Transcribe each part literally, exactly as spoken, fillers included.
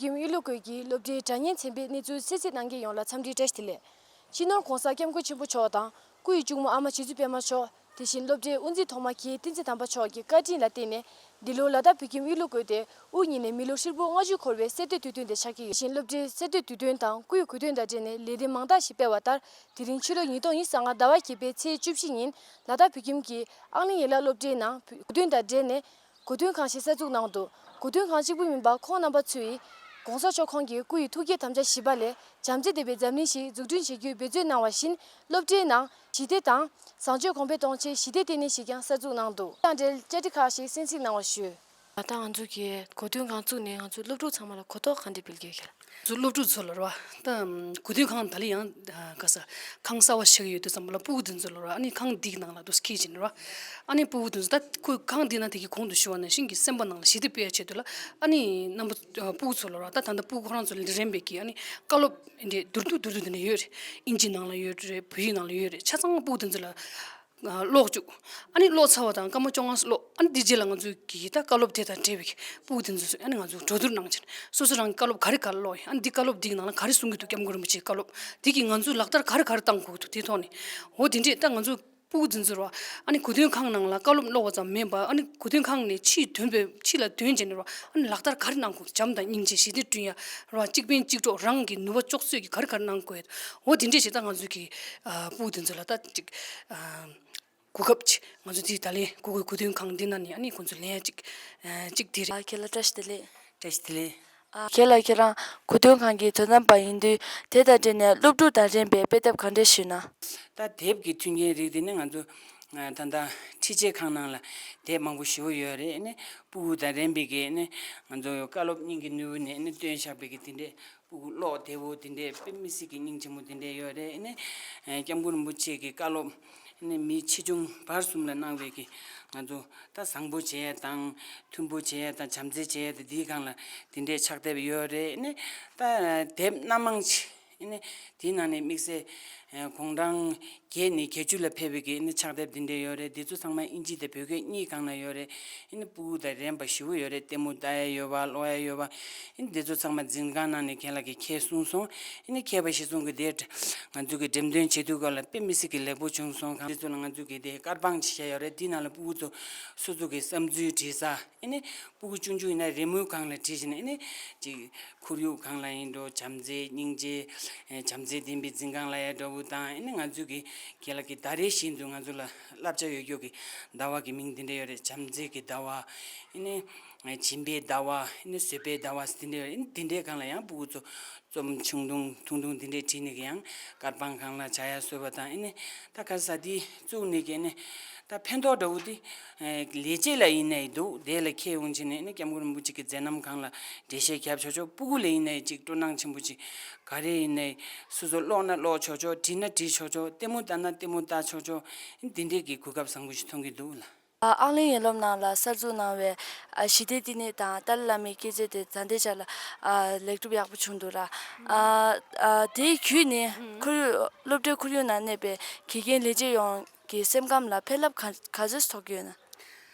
ཁྱིམ་གཡུ་ལོ་ཀོས་ཀྱིས་སློབ་གྲྭའི་དྲ་བརྙན་ཚན་པའི་གནས་ཚུལ་གསན་གཟིགས་གནང་མཁན་ཡོངས་ལ་འཚམས་འདྲིའི་བཀྲ་ཤིས་བདེ་ལེགས། སྤྱི་ནོར་༧གོང་ས་༧སྐྱབས་མགོན་ཆེན་པོ་མཆོག་དང་སྐུ་ཡི་གཅུང་མོ་ཨ་མ་རྗེ་བཙུན་པད་མ་མཆོག་དེ་བཞིན་སློབ་གྲྭའི་དབུ་འཛིན་ཐོག་མ་གིས་བསྟན་འཛིན་དམ་པ་མཆོག་གི་བཀའ་དྲིན་ལ་བརྟེན་ནས། འདི་ལོ་ལ་དྭགས་བོད་ཁྱིམ་གཡུ་ལོ་ཀོས་དེ་དབུ་བརྙེས་ནས་མི་ལོ་ཧྲིལ་པོ་ལྔ་བཅུ་འཁོར་བའི་གསར་གཏོད་དུས་སྟོན་དེ་ཆགས་ཀྱི་ཡོད། དེ་བཞིན་སློབ་གྲྭའི་གསར་གཏོད་དུས་སྟོན་དང་སྐུའི་གོ་སྟོན་དང་འབྲེལ་ནས་ལས་རིམ་མང་དག་ཞིག་སྤེལ་བ་ལྟར། དེ་རིང་ཕྱི་ལོ་ཉིས་སྟོང་ཉི་ཤུ་རྩ་ལྔ་ཟླ་བ་བརྒྱད་པའི་ཚེས་བཅུ་བཞི་ཉིན་ལ་དྭགས་བོད་ཁྱིམ་གྱི་ཨང་གླིང་ཡན་ལག་སློབ་གྲྭའི་ནང་གོ་སྟོན་དང་འབྲེལ་ནས། གོ་སྟོན་ཁང་ཞིག་གསར་འཛུགས་གནང་འདུག་གོ་སྟོན་ཁང་གཅིག་པུ་མིན་པར་ཁོང་རྣམ་པ་ཚོས་༧གོང་ས་མཆོག་ཁོང་གི་སྐུ་ཡི་ཐུགས་བསྐྱེད་དམ་བཅའ་བཞི་པ་ལས་བྱམས་བརྩེ་ལྡན་པའི་འཛམ་གླིང་ཞིག་འཛུགས་སྐྲུན་བྱེད་རྒྱུའི་འབད་བརྩོན་གནང་བ་བཞིན། སློབ་གྲྭའི་ནང་ཞི་བདེ་དང་བཟང་སྤྱོད་གོང་འཕེལ་གཏོང་ཆེད་ཞི་བདེ་ལྟེ་གནས་ཤིག་ཀྱང་གསར་འཛུགས་གནང་འདུག་དང་འབྲེལ་བཅར་འདྲི་ཁག་ཞིག་གསན་གཟིགས་གནང་བ་ཞུ། ད་ང་ཚོ་གི་གོ་སྟོན་ཁང་བཙུགས་ནས་ང་ཚོ་སློབ་ཕྲུག་ཚང་མ་ལ་གོ་རྟོགས་ག་འདྲ་སྤེལ་གྱི་ཡོད་ཁྱེད་རང་། ང་ཚོ་སློབ་ཕྲུག་ཚོ་ལ་རེད་བ། ད་གོ་སྟོན་ཁང་ད་ལི་ཡང་ག་ས་ཁང་གསར་བ་ཞིག་ཡོད་དུས་ཙམ་པ་ལ་སྤུ་གུ་དེ་ཚོ་ལ་རེད་བ། ཨ་ནི་ཁང་འདིའི་ནང་ལ་དུ་སྐྱེལ་བྱས་ནས་རེད་བ། ཨ་ནི་སྤུ་གུ་དེ་ཚོ་ད་ཁོས་ཁང་འདིའི་ནང་དེ་གི་གོང་དུ་ཞུ་བ་ནང་བཞིན་གྱི་སེམས་པ་ནང་ལ་ཞི་བདེ་སྤེལ་ཡ་ཆེད་དུ་ལ། ཨ་ནི་རྣམ་པ་སྤུ་གུ་ཚོ་ལ་རེད་བ། ད་ད་ལྟ་སྤུ་གུ་ཁོ་རང་ཚོ་ལ་རན་པའི་གི་ཨ་ནི་བཀའ་སློབ་འདི་འདྲས་མདོར་བསྡུས་མདོར་བསྡུས་དེ་འདྲས་ཡོད་རེད། ཨིན་ཇི་ནང་ལ་ཡོད་རེད། བོད་ཡིག་ནང་ལ་ཡོད་རེད། ཆ་ཚང་སྤུ་གུ་དེ་ཚོ་ལ། ཀློག་བཅུག་ཨ་ནི་ཀློག་ཚར་བ་དང་སྐར་མ་བཅོ་ལྔ་ཙམ་ཀློག་ཨ་ནི་འདི་རྗེས་ལ་ང་ཚོས་ཀྱིས་ད་བཀའ་སློབ་དེ་དང་འབྲེལ་བའི་སྤུ་གུ་དེ་ཚོས་ཨ་ནི་ང་ཚོ་གྲོས་བསྡུར་གནང་བྱས་ནས་སོ་སོ་རང་གི་བཀའ་སློབ་ག་རེ་ག་རེ་ཀློག་ཡིན། ཨ་ནི་འདི་བཀའ་སློབ་འདིའི་ནང་ལ་ག་རེ་གསུང་གི་འདུག་སྐྱབས་མགོན་རིན་པོ་ཆེའི་བཀའ་སློབ་འདི་གིས་ང་ཚོས་ལག་བསྟར་ག་རེ་ག་རེ་གཏང་དགོས་ཀྱི་འདུག་དེ་ཐོག་ནས་འོ་དེ་འདྲས་ད་ང་ཚོ་སྤུ་གུ་དེ་ཚོ་རེད་བ། ཨ་ནི་གོ་སྟོན་ཁང་ནང་ལ་བཀའ་སློབ་ཀློག་པ་ཙམ་མིན་པར་ཨ་ནི་གོ་སྟོན་ཁང་ནས་ཕྱིའི་དོན་པའི་ཕྱི་ལ་དོན་བྱས་ནས་རེད་བ། ཨ་ནི་ལག་བསྟར་ག་རེ་གནང་དགོས་ཀྱི་བྱམས་དང་སྙིང་རྗེ་ཞི་བདེ་བསྐྲུན་ཡ་རེད་བ། གཅིག་ཕན་གཅིག་གྲོགས་རང་གི་ནུས་པ་ལྕོགས་ཚོད་ཀྱིས་ག་རེ་ག་རེ་གནང་དགོས། འོ་དེ་འདྲས་ཞིག་ད་ང་ཚོ་གི་ཨ་སྤུ་གུ་དེ་ཚོ་ལ་ད་ཅིག་ཨ་གོ་སྐབས་ཅིག་ང་ཚོ་དེ་ད་ལན་གུ་གུལ་གོ་སྟོན་ཁང་འདི་ན་ནི་ཨ་ནི་ཁོང་ཚོ་ལེན་ཡ་ཅིག་ཨ་ཅིག་དེ་རེད། ཨ་ཁྱེད་ལ་བཀྲ་ཤིས་བདེ་ལེགས། བཀྲ་ཤིས་བདེ་ལེགས། ཨ་ཁྱེད་ལ་ཁྱེད་རང་གོ་སྟོན་ཁང་གི་དོ་དམ་པ་ཡིན་དུས་དེ་དང་འབྲེལ་ནས་སློབ་ཕྲུག་དང་རན་པའི་དཔེ་དེབ་ག་འདྲས་ཞུས་ན། ད་དེབ་ཀྱི་མཐུན་རྐྱེན་རིགས་དེ་ནི་ང་ཚོ་ཨ་ད་ལྟ་ཁྲིད་ཆས་ཁང་ནང་ལ་དེབ་མང་པོ་ཞེ་པོ་ཡོད་རེད། ཨ་ནི་སྤུ་གུ་དང་རན་པའི་གི་ཨ་ནི་ང་ཚོ་བཀའ་སློབ་སྙིང་གི་ནུས་པ་ནས་ཨ་ནི་བཏོན་བཞག་པའི་གི་དེ་འདྲས། སྤུ་གུ་ཀློག་བདེ་བོ་དེ་འདྲའི་དཔེ་མི་སྲིད་ཀྱི་སྙིང་རྗེ་མོ་དེ་འདྲའི་ཡོད་རེད། ཨ་ནི་ཨ་སྐྱབས་མགོན་རིན་པོ་ཆེ་གི་བཀའ་སློབ་ཨ་ནི་མི་ཆེ་ཆུང་བར་གསུམ་ལ་གནང་བའི་གི་ང་ཚོ་ད་བཟང་པོ་བྱེད་ཡ་དང་མཐུན་པོ་བྱེད་ཡ་དང་བྱམས་བརྩེ་བྱེད་ཡ་དང་དེའི་སྒང་ལ་དེ་འདྲའི་ཕྱག་དེབ་ཡོད་རེད། ཨ་ནི་ད་དེབ་སྣ་མང་ཆེ་ཨ་ནི་དེའི་ནང་ནས་དམིགས་བསལ་ཨ་དགུང་གྲངས་བརྒྱད་ནས་བརྒྱད་ཅུ་ལ་ཕེབས་པའི་གི་ཨ་ནི་ཕྱག་དེབ་དེ་འདྲ་ཡོད་རེད། དེ་ཚོ་ཚང་མ་ཨིན་ཇི་དང་བོད་སྐད་གཉིས་སྒང་ལ་ཡོད་རེད། ཨ་ནི་སྤུ་གུ་དང་རན་པ་ཞེ་པོ་ཡོད་རེད། ལྟད་མོ་ལྟ་ཡ་ཡོད་པ་ཀློག་ཡ་ཡོད་པ། ཨ་ནི་དེ་ཚོ་ཚང་མ་འཛིན་ཁང་ནང་ནས་ཁྱེད་ལ་གི་ཁྱེད་གསུངས་སོང་། ཨ་ནི་མཁས་པ་གཞིར་བཟུང་གི་དེ་ང་ཚོ་གི་འགྲེམས་སྟོན་བྱེད་དུས་སྐབས་ལ་དཔེ་མི་སྲིད་ཀྱི་ལེགས་པོ་བྱུང་སོང་། གང་དེ་ཚོ་ལ་ང་ཚོ་གི་དེ་སྐར་པང་ཅིག་བཞག་ཡོད་རེད། དེ་ནང་ལ་སྤུ་གུ་ཚོ་སོ་སོ་གི་བསམ་ཚུལ་བྲིས་ས། ཨ་ནི་སྤུ་གུ་ཆུང་ཆུང་ཡིན་ན་རི་མོའི་སྒང་ལ་བྲིས་བྱས་ནས་ཨ་ནི་ཅིག་ཁོར་ཡུག་སྒང་ལ་ཡིན་འགྲོ། བྱམས་བརྩེ་སྙིང་རྗེ་ཨེ་བྱམས་བརྩེ་ལྡན་པའི་འཛིན་ཁང་ལ་ཡ་འདྲ་བོ་དང་། ཨ་ནི་ང་ཚོ་གི་རྒན་ལགས་ཀྱིས་ཟླ་རེ་བཞིན་དུ་ང་ཚོ་ལ་བསླབ་བྱ་ཡོད་རྒྱུ་གི་ཟླ་བ་གི་མིང་དེ་འདྲ་ཡོད་རེད། བྱམས་བརྩེ་གི་ཟླ་བ། ཨ་ནི་སྦྱིན་པའི་ཟླ་བ། ཨ་ནི་བཟོད་པའི་ཟླ་བ་དེ་འདྲ་ཡོད་རེད། ཨ་ནི་དེ་འདྲའི་སྒང་ལ་ཡང་སྤུ་གུ་ཚོ་རྩོམ་ཆུང་ཆུང་ཐུང་ཐུང་དེ་འདྲས་བྲིས་ནས་ཀྱི་ཡང་སྐར་པང་སྒང་ལ་བྱ་ཡ་བཟོས་པ་དང་། ཨ་ནི་ད་ག་ས་དེ་བཙུགས་ནས་ཀྱི་ཨ་ནི་ད་ཕན་ཐོགས་འདྲ་བོ་དེ་ལས་བྱེད་ལ་ཡིན་ནའི་འདུག་དེ་ལ་ཁྱེད་ཡོང་བྱས་ནས་ཨ་ནི་སྐྱབས་མགོན་རིན་པོ་ཆེ་གི་མཛད་རྣམ་སྒང་ལ་འགྲེལ་བཤད་རྒྱབ་ཆོག་ཆོག་སྤུ་གུ་ལ་ཡིན་ནའི་ཅིག་སྤྲོ་སྣང་ཆེན་པོ་ཅིག་ག་རེ་ཡིན་ནའི་སོ་སོ་ཀློག་ན་ཀློག་ཆོག་ཆོག་བྲིས་ན་བྲིས་ཆོག་ཆོག་ལྟད་མོ་ལྟ་ན་ལྟད་མོ་ལྟ་ཆོག་ཆོག་དེ་འདྲས་ཀྱི་གོ་སྐབས་བཟང་པོ་ཞིག་མཐོང་གི་འདུག་ལ། ཨ་ཨང་གླིང་ཡན་སློབ་ནང་ལ་གསར་འཛུགས་གནང་བའི་ཨ་ཞི་བདེ་བསྟི་གནས་དང་ཏཱ་ལའི་བླ་མའི་སྐྱེས་ཚལ་དེ་ད་ལྟའི་ཆར་ལ་ཨ་ལེགས་གྲུབ་ཡག་པོ་བྱུང་འདུག་ར། ཨ་ཨ་དེའི་བརྒྱུད་ནས་ཁོར་ཡུག་སློབ་གྲྭའི་ཁོར་ཡུག་ནང་གནས་པའི་དགེ་རྒན་ལས་བྱེད་ཡོངས་ཀྱི་སེམས་ཁམས་ལ་ཕན་རླབས་ག་ག་ཚོད་ཐོགས་ཀྱི་ཡོད་ན།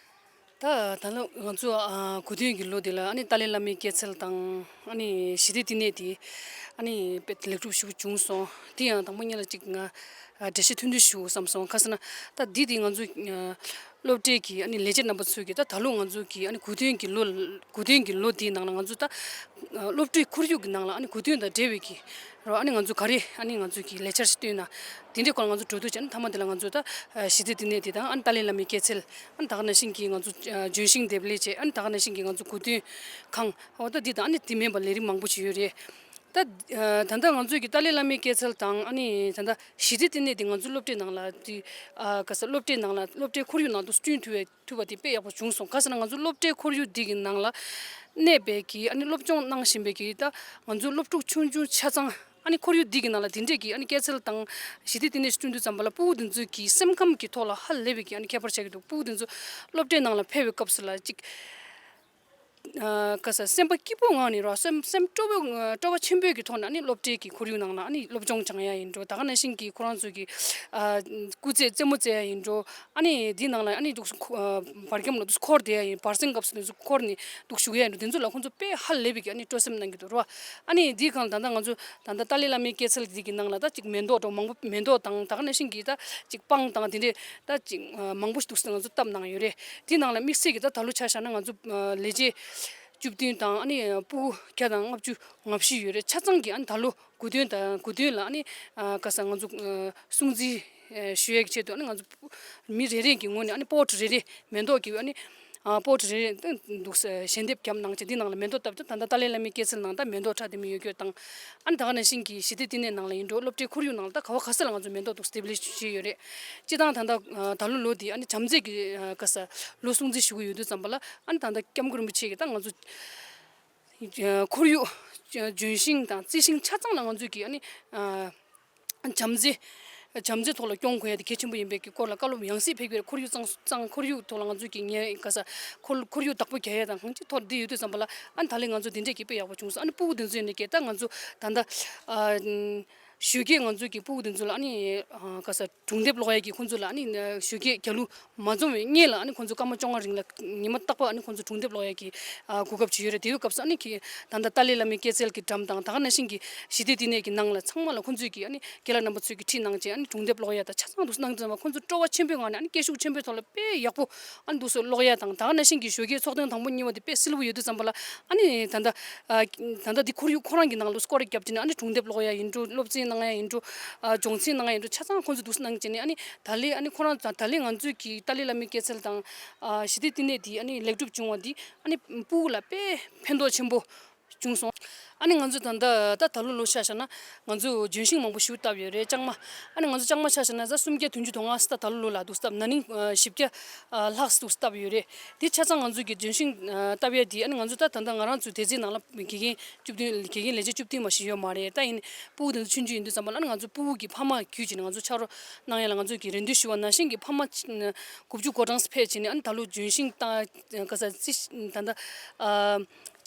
ད་ད་ལོ་ང་ཚོ་ཨ་གོ་སྟོན་གྱི་ལོ་འདི་ལ་ཨ་ནི་ཏཱ་ལའི་བླ་མའི་སྐྱེས་ཚལ་དང་ཨ་ནི་ཞི་བདེ་བསྟི་གནས་དེ་ཨ་ནི་དཔེ་ལེགས་གྲུབ་ཞེ་པོ་བྱུང་སོང་། དེ་ཡང་དང་པོ་ཉིད་ལ་ཅིག་ང་ཨ་འགྲེལ་བཤད་ཐུང་ཐུང་ཞུ་བསམ་སོང་། ག་ཟེར་ན་ད་འདི་དེ་ང་ཚོ་ཨ་སློབ་གྲྭའི་གི་ཨ་ནི་ལས་བྱེད་རྣམ་པ་ཚོས་ཀྱི་ད་ད་ལོ་ང་ཚོ་གི་ཨ་ནི་གོ་སྟོན་གྱི་ལོ་གོ་སྟོན་གྱི་ལོ་དེའི་ནང་ལ་ང་ཚོ་ད་ཨ་སློབ་གྲྭའི་ཁོར་ཡུག་གི་ནང་ལ་ཨ་ནི་གོ་སྟོན་དང་འབྲེལ་བའི་གི་རོ། ཨ་ནི་ང་ཚོ་ག་རེ་ཨ་ནི་ང་ཚོ་གི་ལས་འཆར་ཞིག་བཏོན་ན་དེ་འདྲའི་སྐོར་ལ་ང་ཚོ་གྲོས་བསྡུར་བྱས་ན། མཐའ་མ་དེ་ལ་ང་ཚོ་ད་ཞི་བདེ་བསྟི་གནས་དེ་དང་ཨ་ནི་ཏཱ་ལའི་བླ་མའི་སྐྱེས་ཚལ། ཨ་ནི་ད་ག་ནང་བཞིན་གྱི་ང་ཚོ་ལྗོན་ཤིང་འདེབས་ལས་བྱས། ཨ་ནི་ད་ག་ནང་བཞིན་གྱི་ང་ཚོ་གོ་སྟོན་ཁང་། འོ་ད་འདི་དང་ཨ་ནི་དེ་མིན་པ་ལས་རིགས་མང་པོ་ཞིག་ཡོད་རེད། ད་ད་ལྟ་ང་ཚོ་གི་ཏཱ་ལའི་བླ་མའི་སྐྱེས་ཚལ་དང་ཨ་ནི་ད་ལྟ་ཞི་བདེ་བསྟི་གནས་དེ་ང་ཚོ་སློབ་གྲྭའི་ནང་ལ་དེ་ཨ་ག་ས་སློབ་གྲྭའི་ནང་ལ་སློབ་གྲྭའི་ཁོར་ཡུག་ནང་དུ་བསྐྲུན་ཐུབ་པའི་ཐུབ་པ་དེ་དཔེ་ཡག་པོ་བྱུང་སོང་། ག་ཟེར་ན་ང་ཚོ་སློབ་གྲྭའི་ཁོར་ཡུག་འདི་གི་ནང་ལ་གནས་པའི་གི་ཨ་ནི་སློབ་སྦྱོང་གནང་བཞིན་པའི་གི་ད་ང་ཚོ་སློབ་ཕྲུག་ཆུང་ཆུང་ཆ་ཚང་ཨ་ནི་ཁོར་ཡུག་འདི་གི་ནང་ལ་དེ་འདྲས་ཀྱི་ཨ་ནི་སྐྱེས་ཚལ་དང་ཞི་བདེ་བསྟི་གནས་ཤིག་བསྐྲུན་དུས་ཙམ་པ་ལ་སྤུ་གུ་འདི་ཚོའི་གི་སེམས་ཁམས་ཀྱི་ཐོག་ལ་ཧ་ལས་པའི་གི་ཨ་ནི་ཁྱད་པར་ཆགས་ཀྱི་འདུག་སྤུ་གུ་འདི་ཚོ་སློབ་གྲྭའི་ནང་ལ་ཕེབས་པའི་སྐབས་སུ་ལ་ཅིག་ཨ་ག་ས་སེམས་པ་སྐྱིད་པོ་ངང་ནས་རོ། སེམས་སེམས་སྤྲོ་བོ་སྤྲོ་བ་ཆེན་པོའི་གི་ཐོག་ནས་ཨ་ནི་སློབ་གྲྭའི་གི་ཁོར་ཡུག་ནང་ལ་ཨ་ནི་སློབ་སྦྱོང་སྦྱང་ཡ་ཡིན་འགྲོ། ད་ག་ནང་བཞིན་གྱི་ཁོ་རང་ཚོ་གི་ཨ་སྐུ་རྩེད་རྩེད་མོ་རྩེ་ཡ་ཡིན་འགྲོ། ཨ་ནི་འདི་ནང་ལ་ཨ་ནི་འདུག་སེ་ཁོ་ཨ་བར་ཁྱམས་ལ་འདུག་སེ་འཁོར་བསྡད་ཡ་ཡིན། བར་གསེང་སྐབས་སུ་འདུག་སེ་འཁོར་ནས་འདུག་བཞུགས་ཡ་ཡིན་འགྲོ། དེ་ཚོ་ལ་ཁོང་ཚོ་དཔེ་ཧ་ལས་པའི་གི་ཨ་ནི་སྤྲོ་སེམས་གནང་གི་འདུག་རོ། ཨ་ནི་འདིའི་སྒང་ལ་ད་ལྟ་ང་ཚོ་ད་ལྟ་ཏཱ་ལའི་བླ་མའི་སྐྱེད་ཚལ་འདི་གི་ནང་ལ་ད་ཅིག་མེ་ཏོག་འདྲ་མང་པོ། མེ་ཏོག་དང་ད་ག་ནང་བཞིན་གྱི་ད་ཅིག་སྤང་དང་དེ་འདྲས་ད་ཅིག་ཨ་མང་པོ་ཞིག་འདུག་སེ་ང་ཚོ་བཏབ་གནང་ཡོད་རེད། དེའི་ནང་ལ་དམིགས་བསལ་གྱི་ད་ད་ལོ་ཆ་བཞག་ན་ང་ཚོ་ཨ་ལས་བྱེད་བཅུ་བདུན་དང་ཨ་ནི་ཕྲུ་གུ་བརྒྱ་དང་ལྔ་བཅུ་ང་བཞི་ཡོད་རེད། ཆ་ཚང་གི་ཨ་ནི་ད་ལོ་དགུ་སྟོན་དང་དགུ་སྟོན་ལ་ཨ་ནི་ཨ་ག་ས་ང་ཚོ་ཨ་སྲུང་བརྩི་ཨ་ཞུ་ཡས་ཀྱི་ཆེད་དུ་ཨ་ནི་ང་ཚོ་མི་རེ་རེ་གི་ངོས་ནས་ཨ་ནི་པོཊ་རེ་རེ་མེ་ཏོག་གི་ཨ་ནི་ཨ་པོཊ་རེ་རེ་འདུག་སེ་ཞལ་འདེབས་བརྒྱབ་གནང་བྱས། འདི་ནང་ལ་མེ་ཏོག་བཏབ་ཏེ་ད་ལྟ་ཏཱ་ལའི་བླ་མའི་སྐྱེད་ཚལ་ནང་ད་མེ་ཏོག་ཁྲ་དེ་མོ་ཡོད་རྒྱུ་དང་། ཨ་ནི་ད་ག་ནང་བཞིན་གྱི་ཞི་བདེ་བསྟི་གནས་ནང་ལ་ཡིན་འགྲོ། སློབ་གྲྭའི་ཁོར་ཡུག་ནང་ལ་ད་ག་བ་ག་ས་ལ་ང་ཚོ་མེ་ཏོག་འདུག་སེ་འདེབས་ལས་བྱས་ཡོད་རེད། སྤྱིར་བཏང་ད་ལྟ་ཨ་ད་ལོ་ལོ་འདི་ཨ་ནི་བྱམས་བརྩེ་གི་ཨ་ག་ས་ལོ་སྲུང་བརྩི་ཞུ་གི་ཡོད་དུས་ཙམ་པ་ལ་ཨ་ནི་ད་ལྟ་སྐྱབས་མགོན་རིན་པོ་ཆེ་གིས་ད་ང་ཚོ་ཨ་ཁོར་ཡུག་ཨ་ལྗོན་ཤིང་དང་རྩི་ཤིང་ཆ་ཚང་ལ་ང་ཚོས་ཀྱི་ཨ་ནི་ཨ་བྱམས་བརྩེ། བྱམས་བརྩེ་ཐོག་ལ་སྐྱོང་དགོས་ཡ་དེ་གལ་ཆེན་པོ་ཡིན་པའི་གི་སྐོར་ལ་བཀའ་སློབ་ཡང་སེ་ཕེབས་ཀྱི་རེད། ཁོར་ཡུག་གཙང་གཙང་ཁོར་ཡུག་ཐོག་ལ་ང་ཚོས་ཀྱི་ངས་ག་ས་ཁོར་ཁོར་ཡུག་བདག་པོ་རྒྱག་ཡ་དང་གང་ཅི་ཐོག་འདི་ཡོད་དུས་ཙམ་པ་ལ་ཨ་ནི་ད་ལན་ང་ཚོ་འདི་འདྲས་ཀྱི་དཔེ་ཡག་པོ་བྱུང་སོང་། ཨ་ནི་ཕྲུ་གུ་འདི་ཚོ་ཡིན་ནའི་ཀྱི་ད་ང་ཚོ་ད་ལྟ་ཨ་ཞོགས་ཀས་ང་ཚོས་ཀྱི་ཕྲུ་གུ་འདི་ཚོ་ལ་ཨ་ནི་ཨ་ག་ས་སྒྲུང་དེབ་ཀློག་ཡ་གི་ཁོང་ཚོ་ལ་ཨ་ནི་ཞོགས་ཀས་རྒྱ་གླུ་མ་འཛོམས་པའི་སྔོན་ལ་ཨ་ནི་ཁོང་ཚོ་སྐར་མ་བཅོ་ལྔ་རིང་ལ་ཉི་མ་རྟག་པར་ཨ་ནི་ཁོང་ཚོ་སྒྲུང་དེབ་ཀློག་ཡ་གི་ཨ་གོ་སྐབས་ཅིག་ཡོད་རེད། དེ་དུས་སྐབས་སུ་ཨ་ནི་ཁྱེད་ད་ལྟ་ཏཱ་ལའི་བླ་མའི་སྐྱེད་ཚལ་གྱི་འགྲམ་དང་ད་ག་ནང་བཞིན་གྱི་ཞི་བདེ་བསྟི་གནས་ཀྱི་ནང་ལ་ཚང་མ་ལ་ཁོང་ཚོས་ཀྱི་ཨ་ནི་རྒན་ལགས་རྣམ་པ་ཚོས་ཀྱི་ཁྲིད་གནང་བྱས་ཨ་ནི་སྒྲུང་དེབ་ཀློག་ཡ་དང་ཆ་ཚང་འདུག་སེ་གནང་དུས་ཙམ་པ་ཁོང་ཚོ་སྤྲོ་བ་ཆེན་པོའི་ངང་ནས་ཨ་ནི་སྐད་ཤུགས་ཆེན་པོའི་ཐོག་ལ་དཔེ་ཡག་པོ་ཨ་ནི་འདུག་སེ་ཀློག་ཡ་དང་། ད་ག་ནང་བཞིན་གྱི་ཞོགས་ཀའི་ཚོགས་ཐུན་དང་པོ་གཉིས་པ་དེ་དཔེ་བསིལ་པོ་ཡོད་དུས་ཙམ་པ་ལ་ཨ་ནི་ད་ལྟ་ཨ་ད་ལྟ་འདི་ཁོར་ཡུག་ཁོ་རང་གི་ནང་ལ་སྐོར་ར་བརྒྱབ་བྱས་ནས་ཨ་ནི་སྒྲུང་དེབ་ཀློག་ཡ་ཡིན་འགྲོ། སློབ་ཚན་གནང་ཡ་ཡིན་འགྲོ། ཨ་སྦྱོང་ཚན་གནང་ཡ་ཡིན་འགྲོ། ཆ་ཚང་ཁོང་ཚོས་འདུག་སེ་གནང་བྱས་ནས་ཨ་ནི་ད་ལན་ཨ་ནི་ཁོ་རང་ད་ད་ལན་ང་ཚོས་ཀྱི་ཏཱ་ལའི་བླ་མའི་སྐྱེད་ཚལ་དང་ཨ་ཞི་བདེ་བསྟི་གནས་དེ་ཨ་ནི་ལེགས་གྲུབ་བྱུང་བ་འདི་ཨ་ནི་ཕྲུ་གུ་ལ་དཔེ་ཕན་ཐོགས་ཆེན་པོ་བྱུང་སོང་། ཨ་ནི་ང་ཚོ་ད་ལྟ་ད་ད་ལོ་ལོ་ཆ་བཞག་ན་ང་ཚོ་ལྗོན་ཤིང་མང་པོ་ཞིག་བཏབ་ཡོད་རེད། ལྕང་མ། ཨ་ནི་ང་ཚོ་ལྕང་མ་ཆ་བཞག་ན་ད་སུམ་བརྒྱ་བདུན་ཅུ་དོན་ལྔ་ད་ད་ལོ་ལོ་ལ་འདུག་སེ་བཏབ། ན་ནིང་ཨ་བཞི་བརྒྱ་ཨ་ལྷག་འདུག་སེ་བཏབ་ཡོད་རེད། དེ་ཆ་ཚང་ང་ཚོ་གི་ལྗོན་ཤིང་ཨ་བཏབ་ཡ་དེ་ཨ་ནི་ང་ཚོ་ད་ད་ལྟ་ང་རང་ཚོའི་སྡེ་ཚན་ནང་ལ་དགེ་རྒན་བཅུ་བདུན། དགེ་རྒན་ལས་བྱེད་བཅུ་བདུན་མ་ཞིག་ཡོད་མ་རེད། ད་ཡིན་ཕྲུ་གུ་དེ་ཚོ་ཆུང་ཆུང་ཡིན་དུས་ཙམ་པ་ལ་ཨ་ནི་ང་ཚོ་ཕྲུ་གུ་གི་ཕ་མ་བརྒྱུད་བྱས་ནས་ང་ཚོ་ཕྱག་རོགས་གནང་ཡ་ལ་ང་ཚོ་གི་རེ་འདུན་ཞུ་བ་ནང་བཞིན་གྱི་ཕ་མ་དགུ་བཅུ་གོ་གྲངས་ཕེབས་བྱས་ནས་ཨ་ནི་ད་ལོ་ལྗོན་ཤིང་བཏབ་ག་ས་རྩི་ད་ལྟ་ཨ་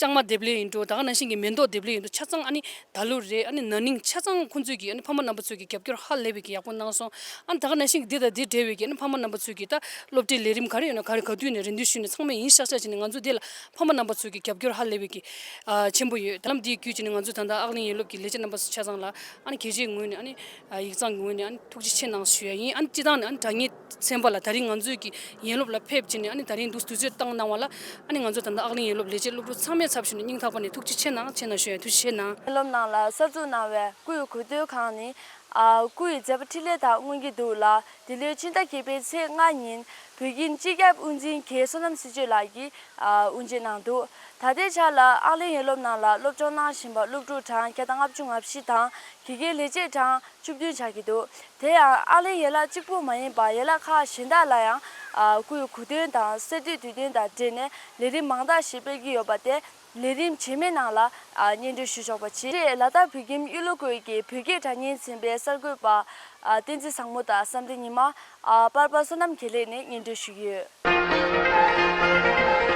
ལྕང་མ་འདེབས་ལས་ཡིན་འགྲོ། ད་ག་ནང་བཞིན་གྱི་མེ་ཏོག་འདེབས་ལས་ཡིན་འགྲོ། ཆ་ཚང་ཨ་ནི་ད་ལོ་རེད། ཨ་ནི་ན་ནིང་ཆ་ཚང་ཁོང་ཚོས་ཀྱི་ཨ་ནི་ཕ་མ་རྣམ་པ་ཚོས་ཀྱི་རྒྱབ་སྐྱོར་ཧ་ལས་པའི་གི་ཡག་པོ་གནང་སོང་། ཨ་ནི་ད་ག་ནང་བཞིན་གྱི་འདི་དང་འདི་འབྲེལ་བའི་གི་ཨ་ནི་ཕ་མ་རྣམ་པ་ཚོས་ཀྱི་ད་སློབ་གྲྭའི་ལས་རིམ་ག་རེ་ཡོད་ན་ག་རེ་ག་དུས་ནས་རེ་འདུན་ཞུས་ནས་ཚང་མས་ཡིན་ཤག་ཤག་བྱས་ནས་ང་ཚོ་འདི་ལ་ཕ་མ་རྣམ་པ་ཚོས་ཀྱི་རྒྱབ་སྐྱོར་ཧ་ལས་པའི་གི་ཨ་ཆེན་པོ་ཡོད། ད་ལམ་འདི་བརྒྱུད་བྱས་ནས་ང་ཚོ་ད་ལྟ་ཨག་གླིང་ཡན་སློབ་ཀྱི་ལས་བྱེད་རྣམ་པ་ཚོ་ཆ་ཚང་ལ་ཨ་ནི་གལ་ཆེའི་ངོས་ནས་ཨ་ནི་ཨ་ཡིག་ཚང་གི་ངོས་ནས་ཨ་ནི་ཐུགས་རྗེ་ཆེ་གནང་ཞུ་ཡ་ཡིན། ཨ་ནི་སྤྱི་བཏང་ནས་ཨ་ནི་དྲ་བརྙན་ཚན་པ་ལ་ད་རིང་ང་ཚོས་ཀྱི་ཡན་སློབ་ལ་ཕེབས་བྱས་ནས་ཨ་ནི་ད་རིང་འདུག་དུས་ཚོད་བཏང་གནང་བ་ལ་ཨ་ནི་ང་ཚོ་ད་ལྟ་ཨག་གླིང་ཡན་སློབ་ལས་བྱེད་སློབ་ཕྲུག་ཚང་མའི་ཚབ་ཞུས་ནས་སྙིང་ཐག་པ་ནས་ཐུགས་རྗེ་ཆེ་གནང་། ཆེ་གནང་ཞུ་ཡ། ཐུགས་རྗེ་ཆེ་གནང་། ཡན་སློབ་ནང་ལ་གསར་འཛུགས་གནང་བའི་སྐུའི་གོ་སྟོན་ཁང་ནི་ཨ་སྐུ་ཡི་མཛད་པ་འཕྲིན་ལས་དག་མངོན་གྱི་འདུག་ལ། འདི་ལོའི་ཕྱི་ཟླ་བརྒྱད་པའི་ཚེས་ལྔ་ཉིན་བོད་ཁྱིམ་སྤྱི་ཁྱབ་དབུ་འཛིན་རྒྱལ་བསོད་ནམས་སྲིད་ཆོས་ལགས་ཀྱིས་ཨ་དབུ་འབྱེད་གནང་འདུག་ད་ལྟའི་ཆར་ལ་ཨག་གླིང་ཡན་སློབ་ནང་ལ་སློབ་སྦྱོང་གནང་བཞིན་པ་སློབ་ཕྲུག་གྲངས་བརྒྱ་དང་ལྔ་བཅུ་ང་བཞི་དང་། དགེ་རྒན་ལས་བྱེད་གྲངས་བཅུ་བདུན་ཆགས་ཀྱི་འདུག་དེ་ཡང་ཨག་གླིང་ཡན་ལག་གཅིག་པུ་མ་ཡིན་པར་ཡན་ལག་ཁག་གཞན་དག་ལ་ཡང་ཨ་སྐུའི་གོ་སྟོན་དང་གསེར་དུས་དུས་སྟོན་དང་འབྲེལ་ནས་ལས་རིམ་མང་དག་ཞིག་སྤེལ་གྱི་ཡོད་པ་དེ་ལས་རིམ་རྗེས་མའི་ནང་ལ་ཨ་སྙན་སྒྲོན་ཞུ་ཆོག་པ་བྱས། ལ་དྭགས་བོད་ཁྱིམ་གཡུ་ལོ་སྐོར་གྱི་བོད་སྐད་དྲ་བརྙན་ཚན་པའི་གསར་འགོད་པ་ཨ་བསྟན་འཛིན་བཟང་མོ་དང་བསམ་གཏན་ཉི་མ། ཨ་པར་པ་བསོད་ནམས་དགེ་ལེགས་ནས་སྙན་སྒྲོན་ཞུ་གི་ཡོད།